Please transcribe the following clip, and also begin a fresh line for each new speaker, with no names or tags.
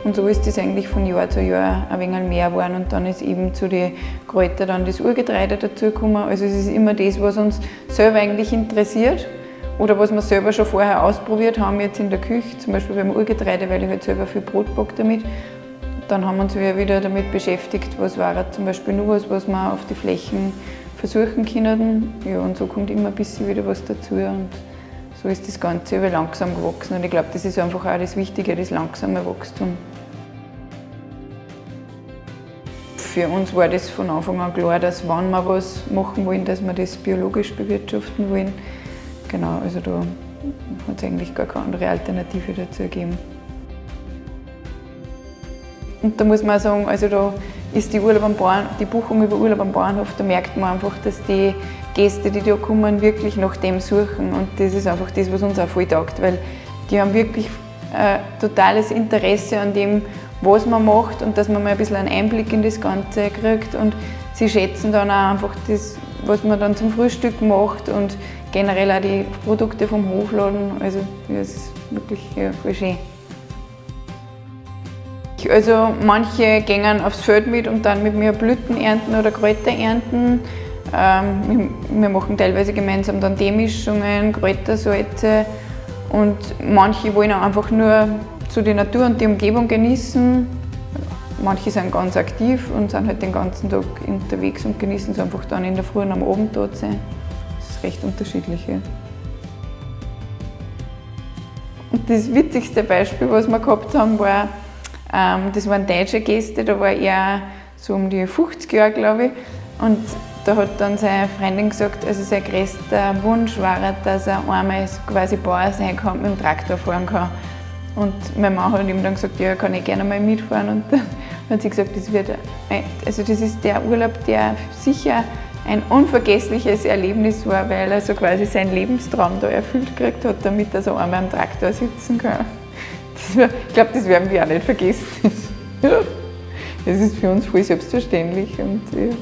Und so ist das eigentlich von Jahr zu Jahr ein wenig mehr geworden und dann ist eben zu den Kräutern dann das Urgetreide dazugekommen. Also es ist immer das, was uns selber eigentlich interessiert oder was wir selber schon vorher ausprobiert haben jetzt in der Küche, zum Beispiel beim Urgetreide, weil ich halt selber viel Brot backe damit. Dann haben wir uns wieder damit beschäftigt, was war zum Beispiel nur was, was wir auf die Flächen versuchen können. Ja, und so kommt immer ein bisschen wieder was dazu und so ist das Ganze über langsam gewachsen. Und ich glaube, das ist einfach auch das Wichtige, das langsame Wachstum. Für uns war das von Anfang an klar, dass wenn wir was machen wollen, dass wir das biologisch bewirtschaften wollen. Genau, also da hat es eigentlich gar keine andere Alternative dazu gegeben. Und da muss man auch sagen, also da ist die, Urlaub am Bauern, die Buchung über Urlaub am Bauernhof, da merkt man einfach, dass die Gäste, die da kommen, wirklich nach dem suchen. Und das ist einfach das, was uns auch voll taugt, weil die haben wirklich totales Interesse an dem, was man macht und dass man mal ein bisschen einen Einblick in das Ganze kriegt. Und sie schätzen dann auch einfach das, was man dann zum Frühstück macht und generell auch die Produkte vom Hofladen. Also das ist wirklich, ja, voll schön. Also manche gehen aufs Feld mit und dann mit mir Blüten ernten oder Kräuter ernten. Wir machen teilweise gemeinsam dann Teemischungen, Kräutersalze und manche wollen auch einfach nur so die Natur und die Umgebung genießen. Manche sind ganz aktiv und sind halt den ganzen Tag unterwegs und genießen es einfach dann in der Früh und am Abend dort sein. Das ist recht unterschiedlich. Ja. Und das witzigste Beispiel, was wir gehabt haben, war, das waren deutsche Gäste, da war er so um die 50 Jahre, glaube ich. Und da hat dann seine Freundin gesagt, also sein größter Wunsch war, dass er einmal so quasi Bauer sein kann, mit dem Traktor fahren kann. Und mein Mann hat ihm dann gesagt, ja, kann ich gerne mal mitfahren. Und dann hat sie gesagt, das wird, also das ist der Urlaub, der sicher ein unvergessliches Erlebnis war, weil er so quasi seinen Lebenstraum da erfüllt gekriegt hat, damit er so einmal am Traktor sitzen kann. Ich glaube, das werden wir auch nicht vergessen. Das ist für uns voll selbstverständlich und ja,